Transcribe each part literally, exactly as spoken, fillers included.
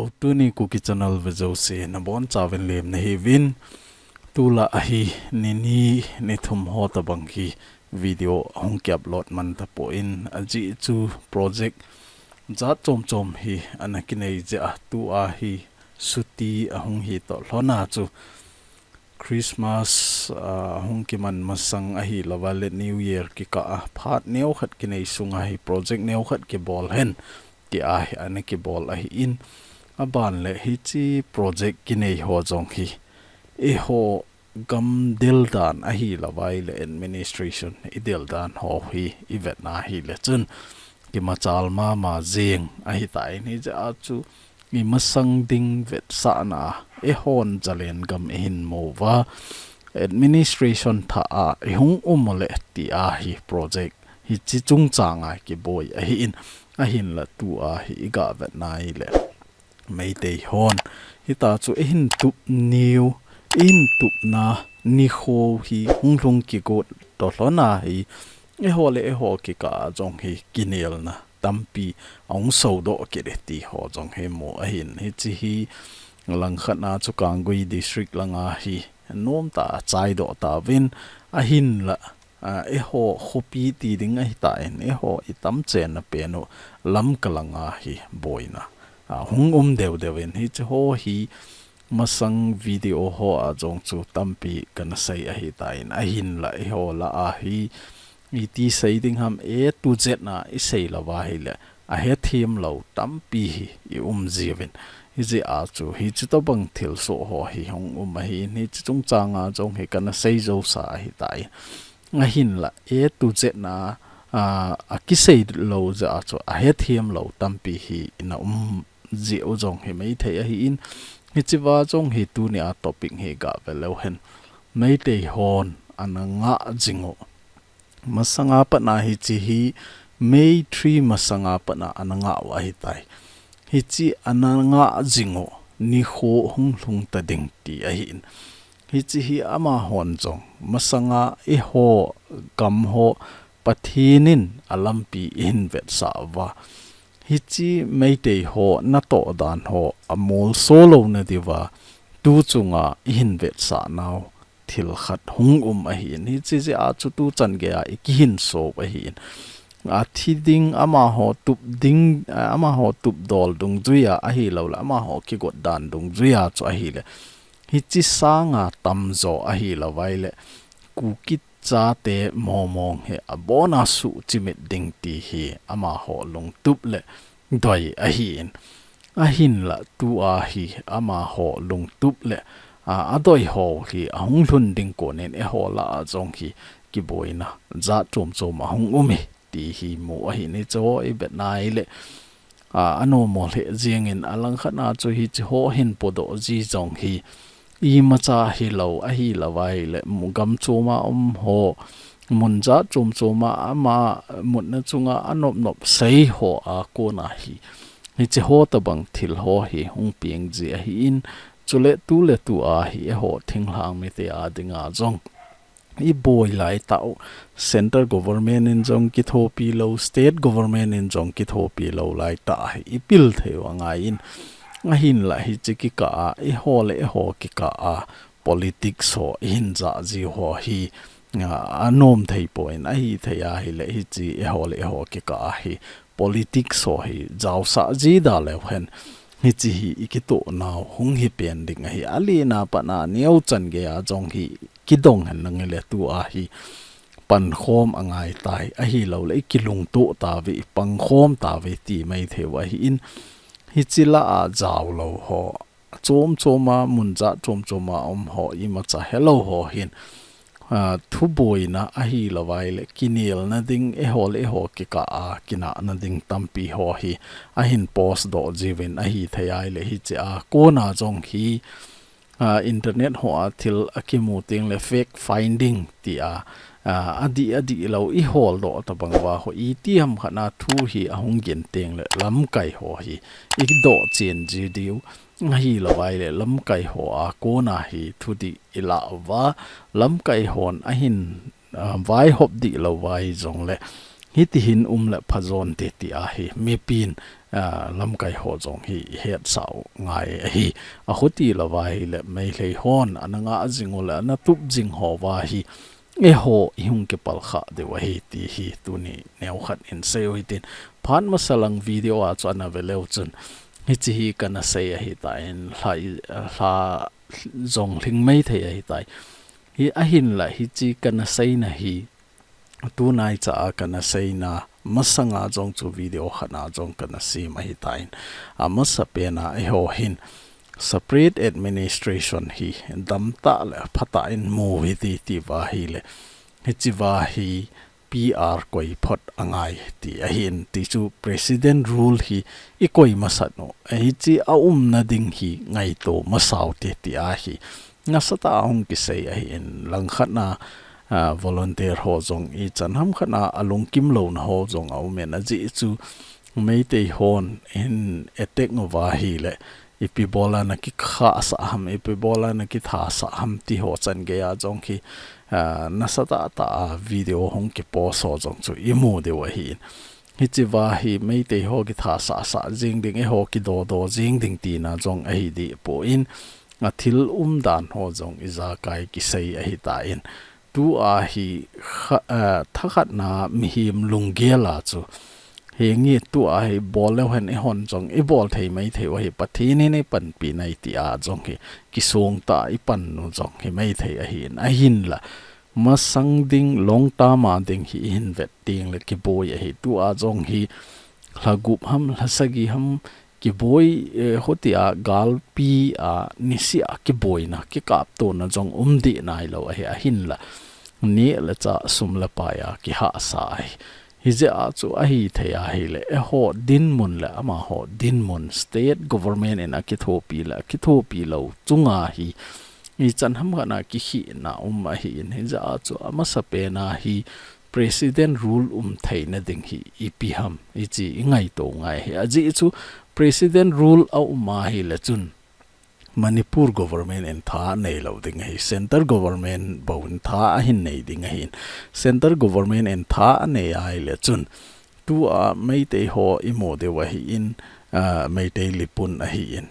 Hello, tuni Kuki Channel vejouse nabonchauvin lemna hiuvin. Tulai hi nini nithum ho tabang hi video ahung ki upload man tapon, ajeh chu project jat chom chom hi ana kinei jeh a tua hi chuti ahung hitoh lhon a chu Christmas, ah, hung kiman masang ahilouva le New Year kikah a phat neokhat kinei sunga hi project neokhat kibol hen tia hi ana kibol ahin, aban le hiche project kinei ho jong hi eiho gam del dan ahilouva le administration i del dan ho hi i vetna hile chun kimachal mama jeng ahitai. Hijeh a chu i masang ding vetsahna, eihon Zalen gam i hin mouva, administration thah a i hung um ule tia hi project hiche chungchang a kiboi ahin, ahinla tua hi i ga vetna hile Meitei hon hita chu i hin tup niu, i hin tupna nikho hi hung lhung kigot toh lhon a hi eiho le eiho kikah a jong hi kinelna tampi ahung sodoh kit e ti ho jong hi mu ahin. Hiche hi langkhat a chu Kangui District langa hi nomtah a chaidoh tauvin, ahinla, ah, eiho khopi ti ding ahitan, eiho i tamchenna pen u Lamka langa hi boina, ah, hung um deu deu in hiche ho hi masang video ho a jong chu tampi kana sei ahitan, ahinla eiho lah a hi iti sei ding ham, A to Z a i seilouva hile ahethem lou tampi hi i um jiuvin. Hijeh a chu hiche tobang thilsoh ho hi hung um ahin, hiche chungchang a jong hi kana sei jousa ahitai. Ahinla A to Z a, a, akisei lou jeh a chu ahethem lou tampi hi ina um jeh u jong hi maithei ahin, hichea jong hi tunia topic hi ga ve leu hen. Meitei hon ana ngah jing u. Masanga pat a hiche hi May three masanga pat a ana ngah u ahitai. Hiche ana ngah jing u nikho hung lhung ta ding ti ahin. Hiche hi amahon jong masanga eiho gam ho Pathen in alampi i hin vetsah uva, hiche Meitei ho natoh dan ho amolso louna diuva tu chunga i hin vetsah nau thil khat hung um ahin. Hiche jeh a chu tuchan gei a i kihinso u ahin. Athi ding, amaho tup ding, ah, amaho tupdol dungjuia ahilouleh amaho kigot dan dungjuia chu ahile, hiche sanga tamjo ahilouva ile Kuki chate mong mong hi abona suhchimit ding ti hi amaho lungtup le doi ahin. Ahinla tua hi amaho lungtup le, a, adoi ho hi ahung lhun ding konin eiho lah a jong hi kiboina jat chom chom ahung um e ti hi mu ahin, hiche ho i vetna ile, a, anommo lheh jengin, alangkhat a chu hiche ho hin podoh ji jong hi imacha hilou ahilouva ile, mu gam chom a um ho, mun jat chom chom a ama mutna chunga anop nop sei ho a kona hi hiche ho tabang thil ho hi hung peng ji ahin, chule tu le tu a hi eiho thinglhang mite a dinga jong i boi laitah u, central government in jong kithopi lou, state government in jong kithopi lou laitah hi i pil thei u angaiyin, ahinla hiche kikah a eiho le eiho kikah a politics ho i hin jah jiu ho hi, a, anom thei poi, ahithei ahile hiche eiho le eiho kikah a hi politics ho hi jaosah ji da leu hen, hiche hi i kitoh nau hung hi pen ding ahi. Alina pat a neochan gei a jong hi kidong hen lang ile tua hi pankhom angaitai, ahilouleh i kilungtoh tauve, i pangkhom tauve ti maithei u ahin, hiche lah a jaolou ho, chom chom a, mun jat chom chom a um ho, imacha helou ho hin, a, thuboina ahilouva ile kinelna ding, eiho le eiho kikah a kinahna ding tampi ho hi ahin post doh jiuvin, ahithei ahile hiche a kona jong hi, a, internet ho a thil akimu teng le fact finding tia, a, adih, adih lou, i holdoh tabang uva ho, itiham khat na thu hi ahung gin teng le lamkai ho hi i doh chen ji diu, ahi lou vai le lamkai ho a kona hi thudih i lah uva, lamkai hon ahin, a, vaihop dih lou vai jong le, hiti hin um le phajon te ti ahi, mipin, a, lamkai ho jong hi i hetsah u ngai ahi, a khuti lou vai le Meitei hon ana ngah jing u le ana tup jing ho va hi, eiho i hung kipal kha diu ahi ti hi tuni neo khat in sei u hitin. Phat masa lang video a chu ana ve leu chun, hichi hi kana sei ahi ta in, hla, hla jong lhing mai thei ahi tai. Hi ahin la hichi kana seina hi, tunai cha a kana seina, masanga jong chu video khat na jong kana sem ahi ta in. A masa pen a eiho hin, separate administration hi damtah le phatah in mu hiti ti va hi le, hichi va hi P R koi phot angai ti ahin, ti chu President rule hi i koi masat u. Hichi a umna ding hi ngaito masau te ti ahi. Nasatah a hung kisei ahi in langkhat na, a, volunteer ho jong i chan ham khat na a lungkim louna ho jong a um in ajeh chu Meitei hon in attack u va hi le, ipi bola na kikhahsah ham, ipi bola na kithasah ham ti ho chan gei a jong hi, a, nasatah tah a video hung kipost ho jong chu i mu diu ahi in. Hichi va hi Meitei ho kithasah sah jing ding, eiho kidodo jing ding tina jong ahi dih poi in, a thil umdan ho jong ijakai kisei ahi ta in. Tu a hi kha-, eh, thakhat na mihem lunggel a chu. Hinge tu a hi bol leu hen eihon jong i bol thei mai thei u ahi, Pathen in ei panpi nai ti a jong hi kisong ta i pan u jong hi mai thei ahi in, ahin la. Masang ding long term a ding hi i hin vet ding le kiboi ahi. Tu a jong hi hla gup ham, hla sagi ham, kiboi, eh, hoti a galpi a nisi a kiboina, kikaptona jong um dih nai lou ahi, ahin la. Ni le cha sum le pai a kihahsa ahi. Hijeh a chu ahi thei ahi le, eiho dinmun le amaho dinmun, state government in a kithopi le a kithopi lou chunga hi, i chan ham khat na kikhihna um ahi in, hijeh a chu amasa pen a hi President rule um theina ding hi ipi ham, hichi i ngaito ngai hi. Ajeh chu President rule a um ahi le chun Manipur government in tha nei lou ding ahi, Centre government bou in tha ahin nei ding ahi. Centre government in tha anei ahi le chun, tu a Meitei ho i mu diu ahi in, a, Meitei lipun ahi in,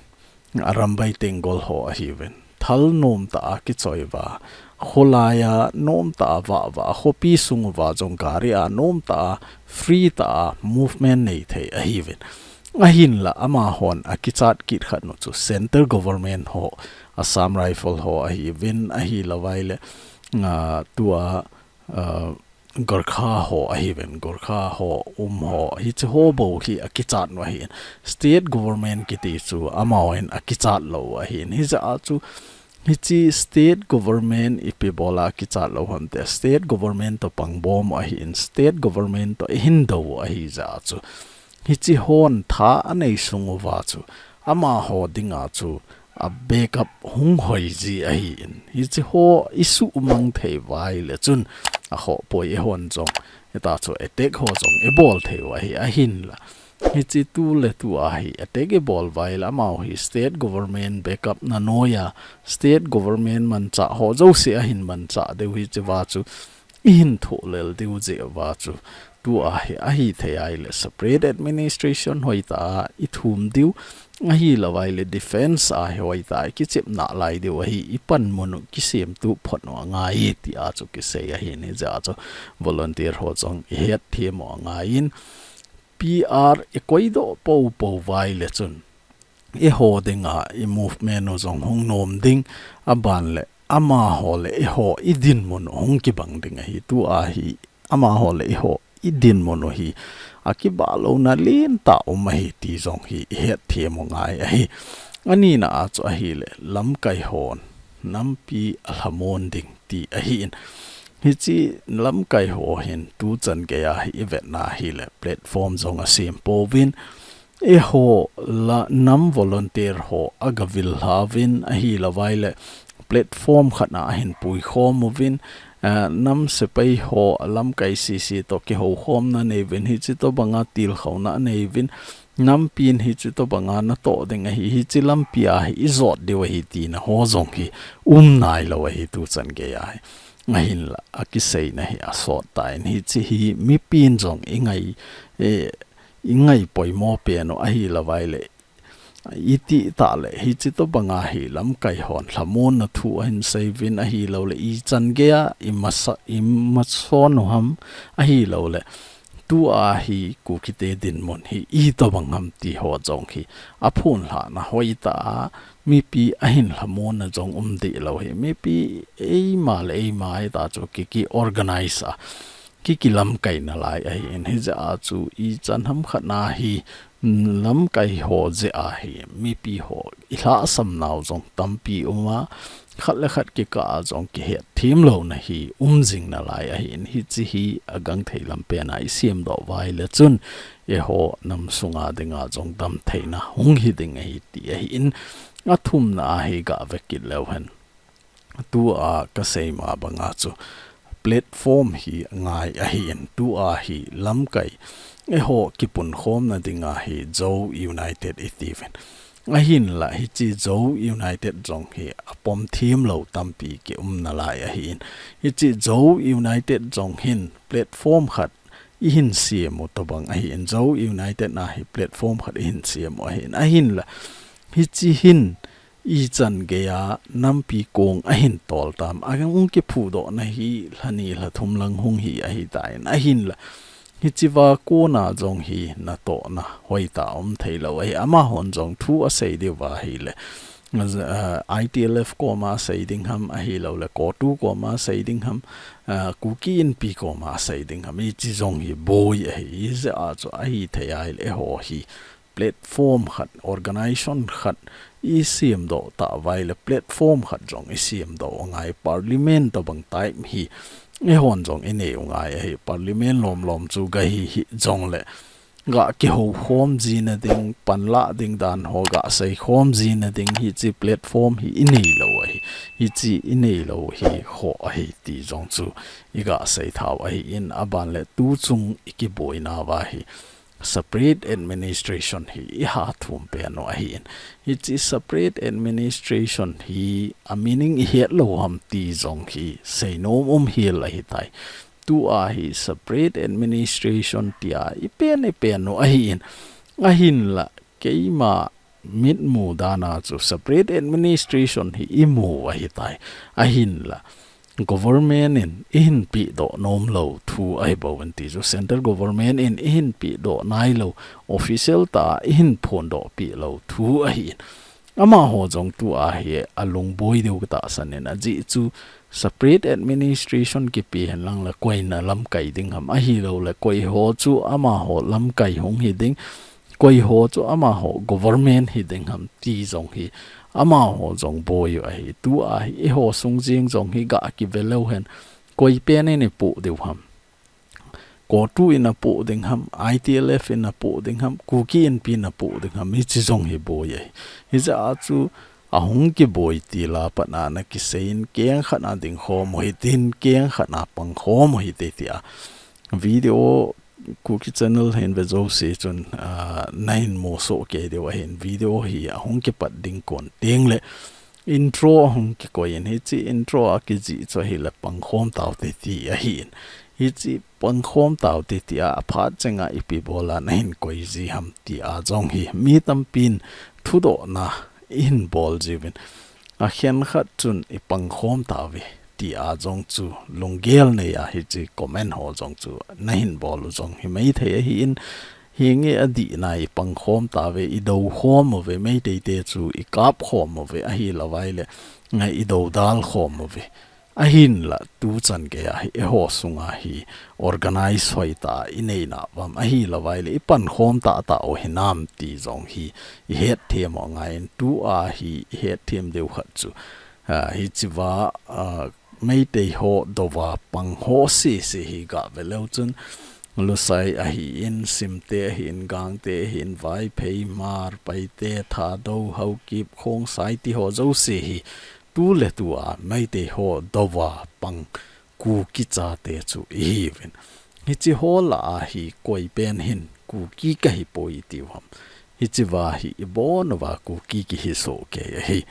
Arambai Tenggol ho ahi uvin. Thal nom ta a kichoi va, kholai a nom ta a va va, khopi sung uva jong gari a nom ta a, free ta a movement nei thei ahi uvin. Ahin la amahon a kichat kit khat nu chu Centre government ho, Assam Rifle ho ahi uvin, ahi lou vai le, a, tu a, a, Gorkha ho ahi uvin, Gorkha ho, um ho, hichi ho bou hi a kichat nu ahi in. State government kiti chu amahon a kichat lou ahi in. Hijeh a chu, hichi state government ipi bola kichat lou ham ti a, state government to pangbom ahi in, state government to i hin do ahi jeh a chu. Hichi hon tha anei sung uva chu, amaho ding a chu, a backup hung hoi ji ahi in. Hichi ho i sumang thei vai le chun, a ho poi eihon jong, hita chu attack ho jong i bol thei u ahi, ahin la. Hichi tu le tu a hi attack i bol vai le amaho hi state government backup na noi a, state government manchah ho jouse ahin manchah diu hichi va chu i hin thoh lel diu jeh va chu. Tu a hi ahi thei ahi le separate administration hoi ta a i thum diu, ahi lou vai le defense a hi hoi ta a i kichep nalai diu ahi, i panmun u kisem tu phot u angai ti a chu kisei ahi in, hijeh a chu volunteer ho jong i het them u angai in, P R i koi doh pou pou vai le chun, eiho ding a i movement u jong hung nom ding, aban le amaho le eiho i dinmun u hung kibang ding ahi. Tu a hi amaho le eiho i dinmun u hi a kibah louna lentah um ahi ti jong hi i het them u ngai ahi. Ani na a chu ahi le lamkai hon nampi a lhamon ding ti ahi in. Hichi lamkai ho hin tu chan gei a hi i vetna hi le platform jong a sem pouvin, eiho la nam volunteer ho a gavil lha uvin ahi lou vai le platform khat na a hin pui khom uvin, eh, nam sepai ho lamkai sese toh kihoukhomna neivin, hichi tobanga tilkhouna neivin, nampin hichi tobanga natoh ding ahi, hichi lampia hi ijot diu ahi tina ho jong hi umnailou ahi tuchan geiya hi. Ahinla, akiseina hi asot tan, hichi hi mipin jong ingai, eh, ingai poimo pen u ahilouvaile, iti tah le, hichi tobanga hi lamkai hon lhamonna thu ahin seiyuvin ahilouleh, ichan geiya imasa-, imason u ham ahilouleh, tua hi Kukite dinmun hi itobang ham ti ho jong hi aphonlhahna hoitah a, mipi ahin lhamonna jong um dehlou hi. Mipi eima le eima hita chu ki, ki organize a, ki, kilamkai nalai ahin. Hijeh a chu ichan ham khat na hi, mm, lamkai ho jeh a hi, mipi ho ilhahsam nau jong tampi um a, khat le khat kikah a jong kihetthem louna hi um jing nalai ahin. Hichi hi agangthei lampen a isemdoh uva ahile chun, eiho nam sunga dinga jong damtheina hung hi ding ahi ti ahin, athumna a hi gah vekit leu hen. Tua kasei ma banga chu platform hi ngai ahin, tua hi lamkai eiho kipunkhomna dinga hi Zo United itiuvin. Ahinla hichi Zo United jong hi apom themlou tampi kium nalai ahin. Hichi Zo United jong hin platform khat ihin sem u tobang ahin, Zo United na hi platform khat ihin sem u ahin. Ahinla hichi hin ichan geiya nampi kong ahin tol tam, ahung kiphudohna hi lhani lhathum lang hung hi ahitan. Ahinla hichiva kona jong hi natohna hoitah um theilou ahi. Amahon jong thu asei diuva ahile, eh, I T L F koma sei ding ham ahilouleh, COTU koma sei ding ham, eh, Kuki Inpi koma sei ding ham, hichi jong hi boi ahi. Hijeh a chu ahithei ahile eiho hi platform khat, organization khat isemdoh tauva ahile, platform khat jong isemdoh u ngai, parliament tobang type hi eihon jong inei u ngai ahi. Parliament lomlom chu gahi hih jongle, gah kihoukhom jina ding, panlah ding dan ho gah seikhom jina ding hichi platform hi ineilou ahi. Hichi ineilou hi khoh ahi ti jong chu igah seitha u ahin, aban le tuchung ikiboinauva hi separate administration hi iha thum pen u ahin. Hichi separate administration hi a meaning ihet lou ham ti jong hi seinom um hel ahitai. Tua hi separate administration tia ipen ipen u ahin. Ahinla keima mitmu dana chu separate administration hi imu ahitai. Ahinla government in eihin pehdoh nomlou thu ahi bouvin ti chu, central government in eihin pehdoh nailou, official tah a eihin phondoh pehlou thu ahin. Amaho jong tua hi alungboi diu katahsan in, ajeh chu separate administration kipe henlang le koina lamkai ding ham ahilouleh, koiho chu amaho lamkai hung hi ding, koiho chu amaho government hi ding ham ti jong hi amaho jong boi u ahi. Tua hi eiho sung jeng jong hi gah kive leu hen, koi pen in ipoh diu ham. COTU in apoh ding ham, I T L F in apoh ding ham, Kuki Inpi in apoh ding ham, hichi jong hi boi ahi. Hijeh a chu ahung kiboi til a pat na kisei in, keng khat na dingkhom u hitin, keng khat na pangkhom u hite tia video Kuki channel hin ve jouse chun, ah, nahin musoh kei diu ahin, video hi ahung kipat ding kon tengle intro ahung kikoi in, hichi intro a kijih chu ahile pangkhom taute ti ahin. Hichi pangkhom taute tia aphat chenga ipi bola nahin koi ji ham tia jong hi mi tampin thudohna ihin bol jiuvin, akhenkhat chun ipangkhom tauve tia jong chu lunggel neiya hichi comment ho jong chu nahin bol u jong hi maithei ahin, hinge adihna ipangkhom tauve, idoukhom uve, Meitei te chu ikapkhom uve, ahilouvaile, ngai idoudal khom uve. Ahinla tuchan geiya hi eiho sunga hi organize hoitah a inei nauvam, ahilouvaile ipankhom tahtah u hinam ti jong hi ihetthem u angaiyin, tua hi ihetthem diu khat chu, ah, hichiva, ah, Meitei ho douva pang ho sese hi gah ve leu chun, Lusei ahin, Simte ahin, Gangte ahin, Vaiphei, Hmar, Paite, Thadou, Haokip, Khongsai ti ho jouse hi tuletua Meitei ho douva pang Kuki chate chu ihiuvin. Hiche ho lah a hi koi pen hin Kuki kahi poi tiu ham. Hiche va hi ibon uva Kuki kihi soh kei ahi.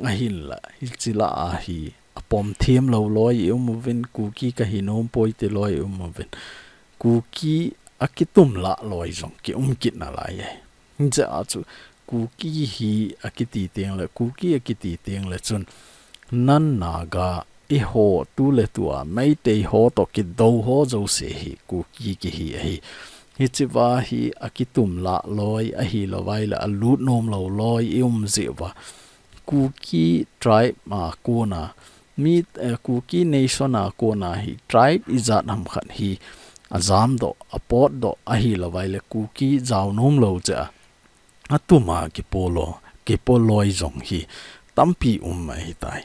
Ahinla, hiche lah a hi apom them lou loi i um uvin, Kuki kahi nom poi ti loi i um uvin. Kuki akitum lah loi jong ki um kit nalai e. Hijeh a chu Kuki hi akiti teng le, Kuki akiti teng le chun Nan Naga, eiho tu le tua Meitei ho toh kidou ho jouse hi Kuki kihi ahi. Hiche va hi akitum lah loi, ahilou vai le alut nom lou loi i um jeh uva. Kuki tribe a kona, mi, eh, Kuki nation a kona hi tribe ijat ham khat hi ajam doh, apot doh, ahilou vai le Kuki jao nom lou jeh a atum a kipo lou, kipo loi jong hi tampi um ahitai.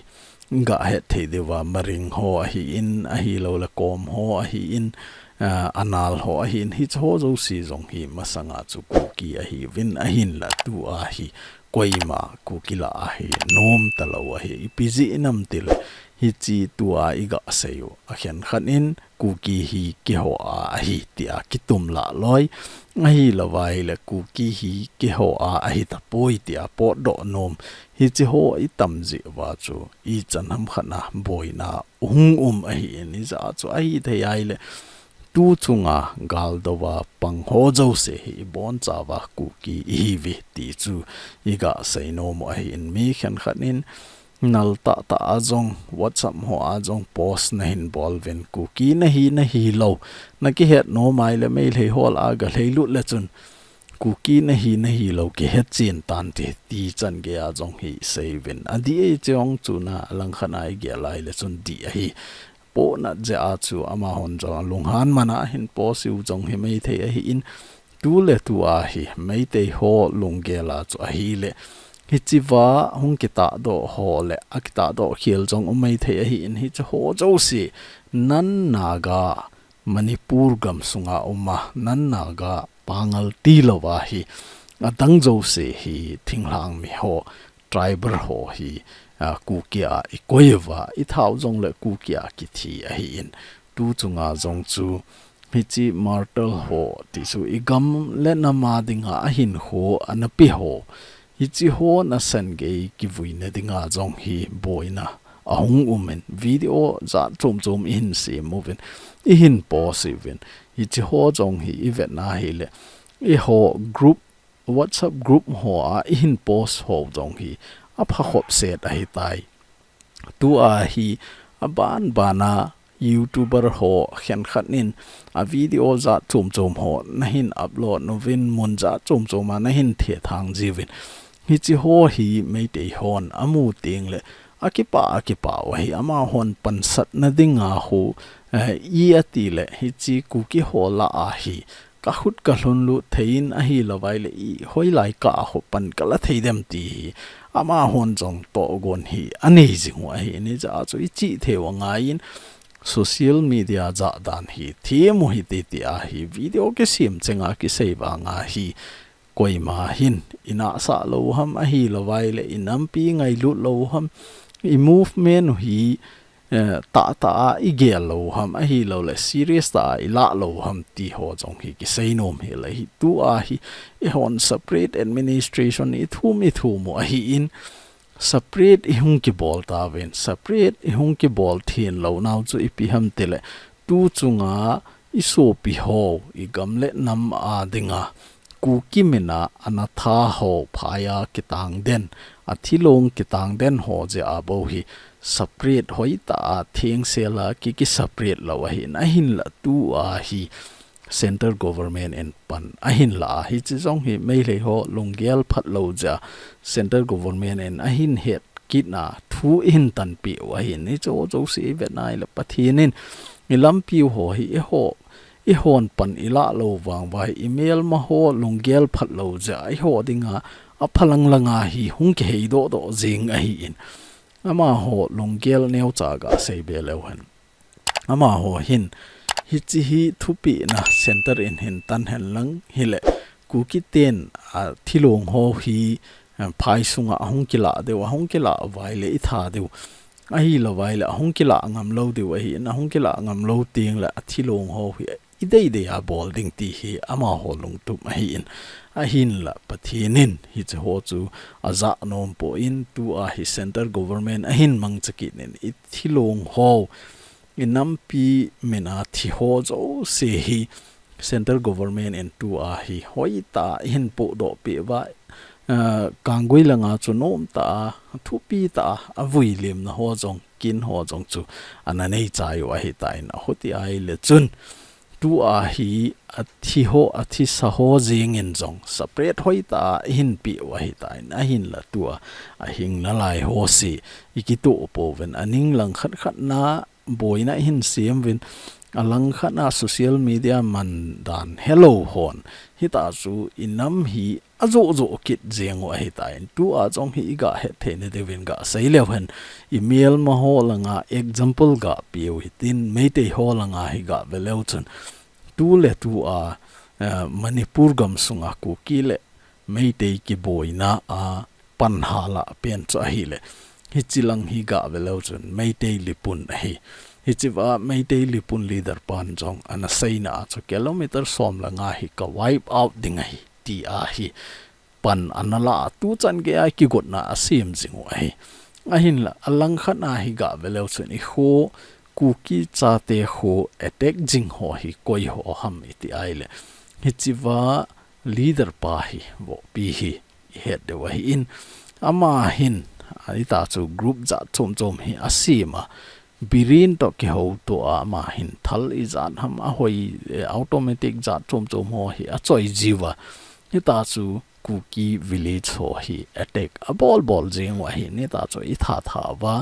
Ga het thei diu va, Maring ho ahin, ahilou le Kom ho ahin, ah, Anal ho ahin, hiche ho jouse jong hi masanga chu Kuki ahiuvin, ahinla tua hi koima Kuki lah a hi nom talou ahi. Ipi jeh inem tile, hiche tua i ga sei u, akhen khat in Kuki hi keiho a ahi tia kitum lah loi, ahilou vai le Kuki hi keiho a ahi tapoi tia potdoh nom, hiche ho i tam jeh uva chu ichan ham khat a boina hung um ahin, hijeh a chu ahithei ahile tu chunga gal dou a pang ho jouse hi ibon chauva Kuki ihiuve ti chu i ga sei nom u ahin, mi khen khat in nal tah tah a jong, WhatsApp ho a jong post nahin bol uvin, Kuki nahi, nahi lou, na kihet nom ahile Meitei ho lah a ga lhailut le chun Kuki nahi, nahi lou kihet chen tan ti, ti chan gei a jong hi sei uvin. Adih e, chujong chu na lang khat a i gel ahile chun dih ahi. Pohnat jeh a chu amahon jong lunghan man a ahin post u jong hi Meitei ahin, tu le tua hi Meitei ho lunggel a chu ahile, hiche va hung kitahdoh ho le akitahdoh khel jong um maithei ahin, hiche ho jouse Nan Naga, Manipur gam sunga um a Nan Naga Pangal tilou va hi adang jouse hi thinglhang mi ho, tribal ho hi, a, Kuki a i koi uva, i thau jongle Kuki a kithi ahin. Tu chunga jong chu hiche martyr ho ti chu i gam le nam a dinga ahinkho ana pe ho, hiche ho nasan gei kivuina dinga jong hi boina ahung um in, video jat chom chom i hin sem uvin, i hin post uvin. Hiche ho jong hi i vet na hile, eiho group, WhatsApp group ho a i hin post ho jong hi apha khop set ahitai. Tua hi aban ban a YouTuber ho khenkhat in a video jat chom chom ho na hin upload uvin, mun jat chom chom a na hin thethang jiuvin. Hiche ho hi Meitei hon amu teng le akipah, akipah u ahi, amahon pansatna dinga khu, eh, i ati le hiche Kuki ho lah a hi ka khut ka lhun lut thei in, ahilou vai le i hoilai kah a khu pan ka la thei dem ti hi amahon jong tohgon hi anei jing u ahi. Hijeh a chu i chih thei u angai in, social media jat dan hi them u hite ti a hi video kisem chenga kisei vanga hi koima hin i nahsah lou ham, ahilou vai le i nampi ngailut lou ham, i movement u hi, eh, tah tah a i gel lou ham, ahilou le serious tah a i lah lou ham ti ho jong hi kisei nom hi le hi. Tua hi eihon separate administration i thum i thum u ahin, separate i hung kibol tauvin, separate i hung kibol then lou nau chu ipi ham ti le, tu chunga i sopi ho, i gam le nam a dinga Kuki min a ana tha ho phai a kitang den, a thilong kitang den ho jeh a bou hi separate hoitah a thengsel a ki, ki separate lou ahin, ahinla tua hi central government in pan ahin la a, hiche jong hi Meitei ho lunggel phat lou jeh a central government in ahin het kit na thu i hin tanpeh u ahin. Hiche ho jouse i vet na hile Pathen in i lampiu ho hi eiho, eihon pan i lah lou vang uva hi i melma ho lunggel phat lou jeh a eiho dinga aphalang langa hi hung kihei doh doh jing ahin. Amaho lunggel neocha ga sei be leu hen. Amaho hin, hiche hi thupeh na centre in hin tan hen lang hile, Kuki ten, a, thilong ho hi, eh, phai sunga ahung kilah diu, ahung kilah uva ahile i tha diu. Ahilou vaileh ahung kilah ngam lou diu ahin, ahung kilah ngam lou tengleh athilong ho hi ideidei a bol ding ti hi amaho lungtup ahin, ahinla Pathen in hiche ho chu ajah nom poi, tua hi central government ahin mangcha kit in, ithilong ho, inampi mina thi ho jouse hi central government in tua hi hoitah a ahin pohdoh peh uva, eh, Kanggui langa chu nomtah a, thupi tah a, avuilimna ho jong, kin ho jong chu ana nei chai u ahitan, ahuti ahileh chun tua hi athi ho, athisa ho jeng in jong separate hoitah a ahin peh u ahitan, ahinla tua ahing nalai ho si ikitoh pouvin, aning langkhat khat na boina ahin sem uvin, alangkhat na social media man dan helou hon hitah chu inam hi ajoh joh kit jeng u ahitan, tua jong hi iga hetthei na diuvin gasei leu hen, imelma ho langa example gapeh u hitin, Meitei ho langa hi gave leu chun, tuletua, eh, Manipur gamsunga Kuki le Meitei kiboina a pan hala pen chu ahileh, hiche lang hi gave leu chun Meitei lipun ahi. Hichea Meitei lipun leader pan jong ana seina a chu kilometer som le nga hi ka wipe out ding ahi, tia hi pan ana la a, tuchan geiya kigotna asem jing u ahi. Ahinla alangkhat na hi gave leu chun ikho, Kuki chate kho attack jing ho hi koi ho ham iti ahileh, hichea leader pa hi, Vokpi hi ihet diu ahin, ama hin, a, hitah chu group jat chom chom hi asem a, Biren toh kihoutoh a, ama hin thal ijat ham ahoi, eh, automatic jat chom chom ho hi achoi jiuva, hitah chu Kuki village ho hi attack abol bol jeng u ahin, hitah chu itha tha uva,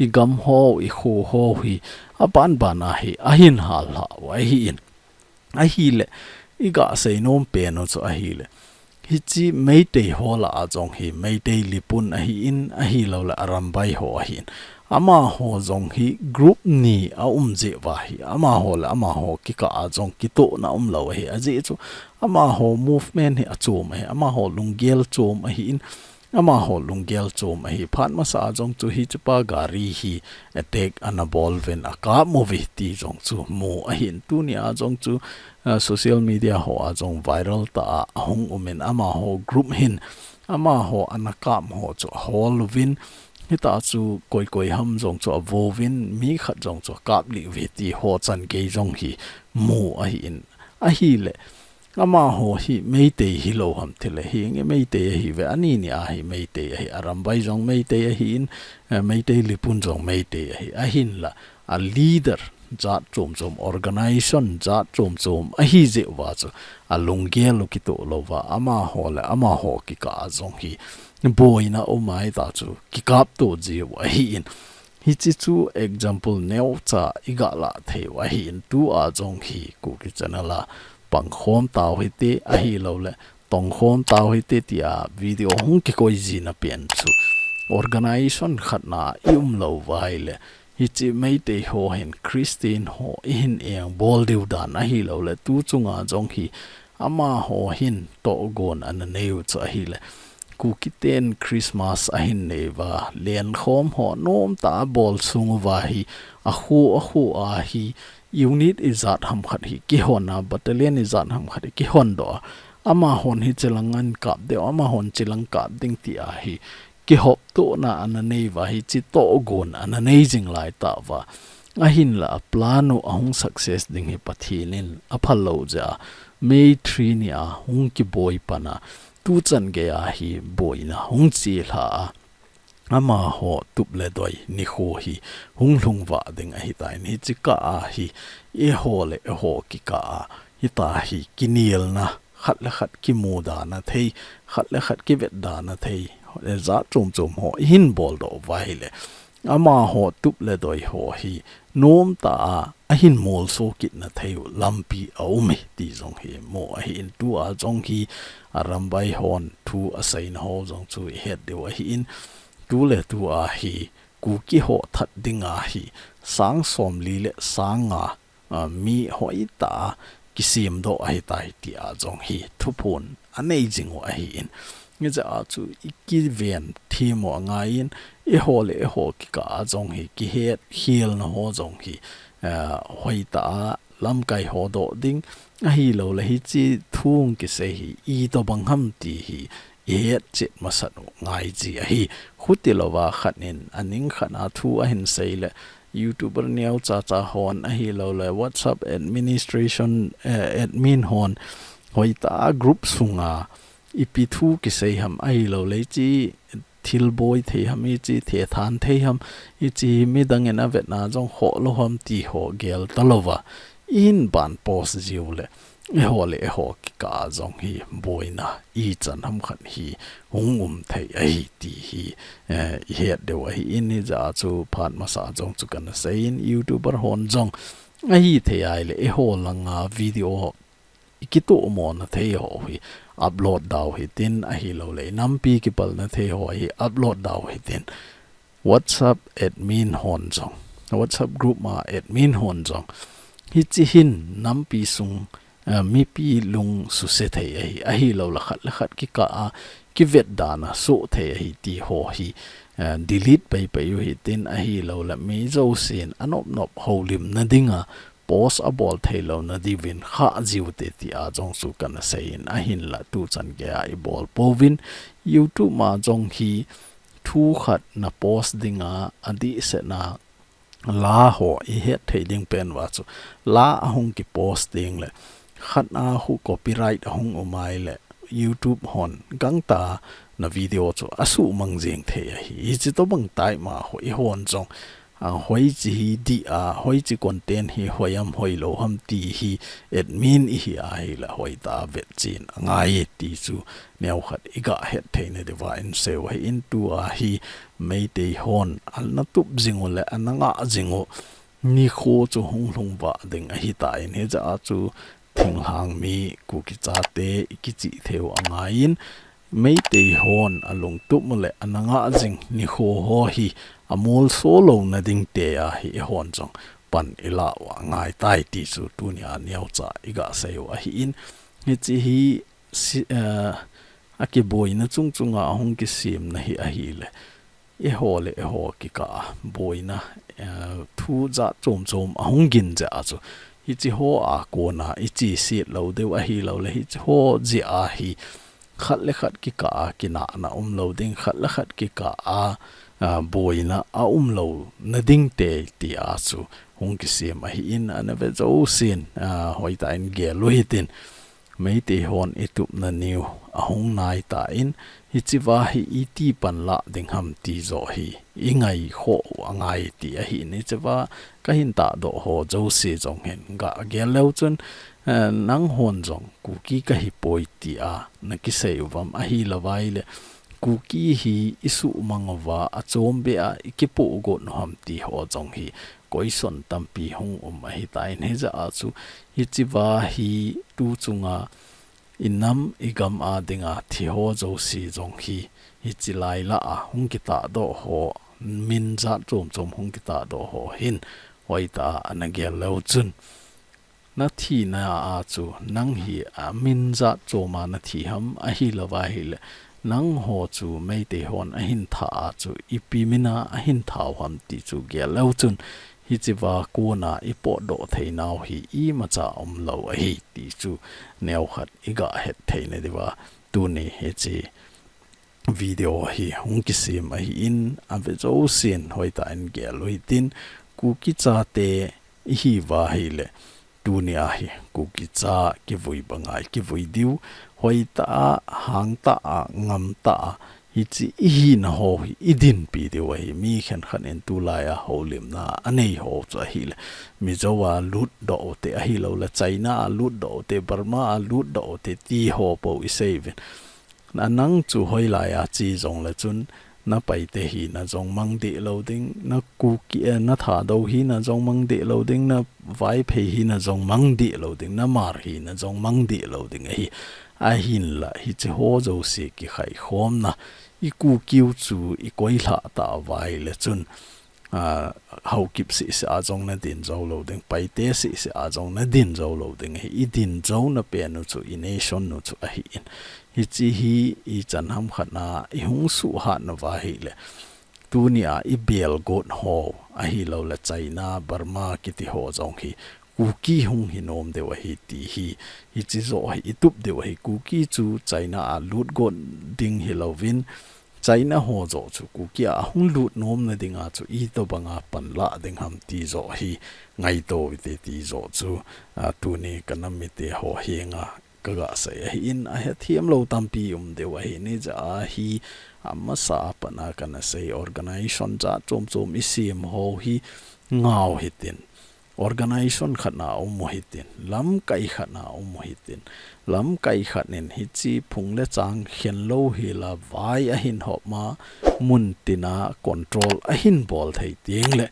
igam ho, ikho ho hi aban ban a hi ahin hal lha u ahin. Ahileh, igasei nom pen u chu ahileh, hiche Meitei ho lah a jong hi Meitei lipun ahin, ahilouleh Arambai ho ahin, amaho jong hi group ni aum jeh uva hi, amaho le amaho kikah a jong kitohna umlou ahi, ajeh chu amaho movement hi achom ahi, amaho lunggel chom ahin, amaho lunggel chom ahi. Phat masa a jong chu hichepa gari hi attack ana bol uvin akap uve ti jong chu mu ahin, tuni a jong chu, ah, social media ho a jong viral tah a ahung um in, amaho group hin amaho ana kap ho chu ahol uvin, hitah chu koi koi ham jong chu avo uvin, mi khat jong chu akap lih uve ti ho chan gei jong hi mu ahin, ahileh, amaho hi Meitei hilou ham tileh, hinge Meitei ahiuve, ani ni a hi Meitei ahi, Arambai jong Meitei ahin, eh, Meitei lipun jong Meitei ahi, ahinla a leader jat chom chom, organization jat chom chom ahi jeh uva chu alunggel u kitoh louva, amaho le amaho kikah a jong hi boina um a, hitah chu kikapto jiu ahin. Hiche chu example neocha iga lah thei u ahin, tua jong hi Kuki channel a pangkhom tau hite, ahilouleh tongkhom tau hite tia video hung kikoi jina pen chu organization khat na i um lou uva ahileh, hiche Meitei ho hin Christian ho ihin engbol diu dan ahilouleh, tu chunga jong hi amaho hin tohgon ana nei u chu ahileh, Kuki ten Christmas ahin nei uva, lenkhom ho nomtah a bol sung uva hi, akho akho a hi unit ijat ham khat hi kihon a, battalion ijat ham khat hi kihon doh a, amahon hiche lang ahin kap diu, amahon hiche lang kap ding tia hi kihoptona ana nei uva, hiche tohgon ana nei jing lai tauva. Ahinla a plan u ahung success ding hi Pathen in aphal lou jeh a, May three ni a hung kiboi pan a, tuchan gei a hi boina hung chelha a, amaho tup le doi nikho hi hung lhung vah ding ahitan, hiche kah a hi eiho le eiho kikah a hitah hi kinelna, khat le khat kimuda na thei, khat le khat kivetda na thei, jat chom chom ho ihin boldoh uva ahileh, amaho tup le doi ho hi nomtah a ahin molso kitna thei u lampi aum e ti jong hi mu ahin, tua jong hi Arambai hon thu aseina ho jong chu ihet diu ahin, tuletua hi Kuki ho that dinga hi sang somli le sang nga, a, mi hoitah a kisemdoh ahitai tia jong hi thuphon anei jing u ahin, Hijeh a chu i kiven thim u angaiyin, eiho le eiho kikah a jong hi kihet khelna ho jong hi, eh, hoitah a lamkai ho doh ding, ahilou le hiche thu hung kisei hi itobang ham ti hi i hetchet masat u ngai ji ahi. Khuti louva khat in aning khat a thu ahin sei le, YouTuber neocha cha hon ahilou le WhatsApp administration, eh, admin hon hoitah a group sunga ipi thu kisei ham ahilou le hiche thil boi thei ham, hiche thethan thei ham, hiche midang in avetna jong khoh lou ham ti ho gel talouva, i hin ban post jiu le, eiho le eiho kikah a jong hi boina ichan ham khat hi hung um thei ahi ti hi, eh, i het diu ahin, hijeh a chu phat masa jong chu kana seiyin, YouTuber hon jong ahithei a ahile eiho langa video i kitohmona thei ho hi upload dau hitin, ahilou le nampi kipalna thei ho hi upload dau hitin, WhatsApp admin hon jong, WhatsApp group ma admin hon jong, hiche hin nampi sung, eh, mipi lung suse thei ahi, ahilou le khat le khat kikah a kivet dan a soh thei ahi ti ho hi, eh, delete paipai u hitin, ahilou le mi jousen anop nop houlimna dinga post abol thei louna diuvin khah jiu te ti a jong chu kana seiyin, ahinla tuchan geiya i bol pouvin, YouTube ma jong hi thu khat na post dinga adehset na la ho i het thei ding pen uva chu, la ahung kipost ding le khat a khu copyright ahung um a ahile YouTube hon gangtah a na video chu asuhmang jeng thei ahi. Hiche tobang tah ma khu eihon jong, a, hoiche hi dih a, hoiche content hi hoi am hoilou ham ti hi admin ihi a ahile hoitah a vetchen angai e ti chu neokhat i gah het theina diuva in seiu ahin, tua hi Meitei hon ana tup jing u le ana ngah jing u nikho chu hung lhung vah ding ahitan, hijeh a chu thinglhang mi Kuki chate i kichih thei u angaiyin, Meitei hon alungtup u le ana ngah jing nikho ho hi amolso louna ding tia hi eihon jong pan i la u angaitai ti chu tunia neocha i gah seiu ahin, hiche hi si-, eh, akiboina chung chunga ahung kisemna hi ahile, eiho le eiho kikah a boina, eh, thu jat chom chom ahung gin jeh a chu, hiche ho a kona i cheset lou diu ahilou le, hiche ho jeh a hi khat le khat kikah a kinahna umlou ding, khat le khat kikah a, a, boina aum louna ding te ti a chu hung kisem ahin, ana ve jousen, a, hoitah in gel u hitin. Meitei hon i tupna niu ahung nai tan, hichea hi iti pan la ding ham ti joh hi i ngai khoh u angai ti ahin, hichea kahin tahdoh ho jouse jong hin gah gel leu chun, eh, nanghon jong Kuki kahi poi tia na kisei uvam, ahilou vai le Kuki hi i suhmang uva, achom beh a i kipoh got u ham ti ho jong hi question tampi hung um ahitan, hijeh a chu hichea hi tu chunga i nam i gam a dinga thi ho jouse jong hi, hiche lai lah a hung kitahdoh ho, min jat chom chom hung kitahdoh ho hin hoitah a ana gel leu chun, na thina a chu nang hi a min jat chom a na thi ham, ahilou vai ahile nangho chu Meitei hon ahin thah a chu ipi min a ahin thau ham ti chu gel leu chun, hichea kona i potdoh theinau hi imacha umlou ahi ti chu neokhat i gah het theina diuva tuni hiche video hi hung kisem ahin, a ve jousen hoitah in gel u hitin, Kuki chate i hi uva ahile, tunia hi Kuki cha kivui banga i kivui diu, hoitah a, hangtah a, ngamtah a, hiche i hina ho hi i dinpi diu ahi. Mi khenkhat in tulai a houlimna a nei ho chu ahile, Mizo a lutdoh u te, ahilou le China a lutdoh u te, Burma a lutdoh u te ti ho pou i sei uvin. Na nang chu hoilai a che jong le chun, na Paite hina jong mang deh lou ding, na Kuki, eh, na Thadou hina jong mang deh lou ding, na Vaiphei hina jong mang deh lou ding, na Hmar hina jong mang deh lou ding ahi. Ahinla hiche ho jouse kikhai khomna, i Kuki u chu i koilhah tauva ahile chun, a, Haokip sisi a jong na din jou lou ding, Paite sisi a jong na din jou lou ding ahi. I din jou na pen u chu, i nation u chu ahi in. Hichi hi ichan ham khat na i hung suhat na va hi le. Tuni a i bel got ho ahi lou le China, Burma kiti ho jong hi Kuki hung hi nom deu ahi ti hi. Hichi jo hi i tup deu ahi. Kuki chu China a lut got ding hi lou vin, China ho jo chu Kuki a hung lut nom na ding a chu i to banga pan la ding ham ti jo hi ngaito ite ti jo chu, a, tuni ka nam mite ho hi nga ka ga sei ahi in a hethiam lou tampi um deu ahi ni ja a hi a masa a pana kana sei organization ja chom chom i sim ho hi ngau hitin. Organization khat na um u hitin, lamkai khat na um u hitin, lamkai khat nin hichi phung le chang khen lou hi la vai ahin hop ma mun tina control ahin bol thei ting le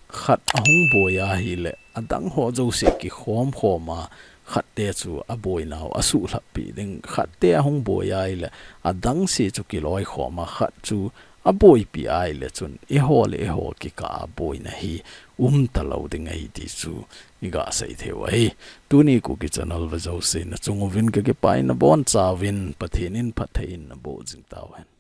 khat ahung boi ahi le adang ho jo se ki khom khom a khat te chu a boi nau a su hlap pi ding, khat te ahung boi ahi le adang se chu ki loi khom a khat chu a boipi ahi le chun, eiho le eiho kikah a boina hi um ta lou ding ahi ti chu i ga sei thei u ahi. Tuni Kuki Channel ve jouse na chung uvin ka kipah in na bon chauvin Pathen in phatthei in na boh jing tau hen.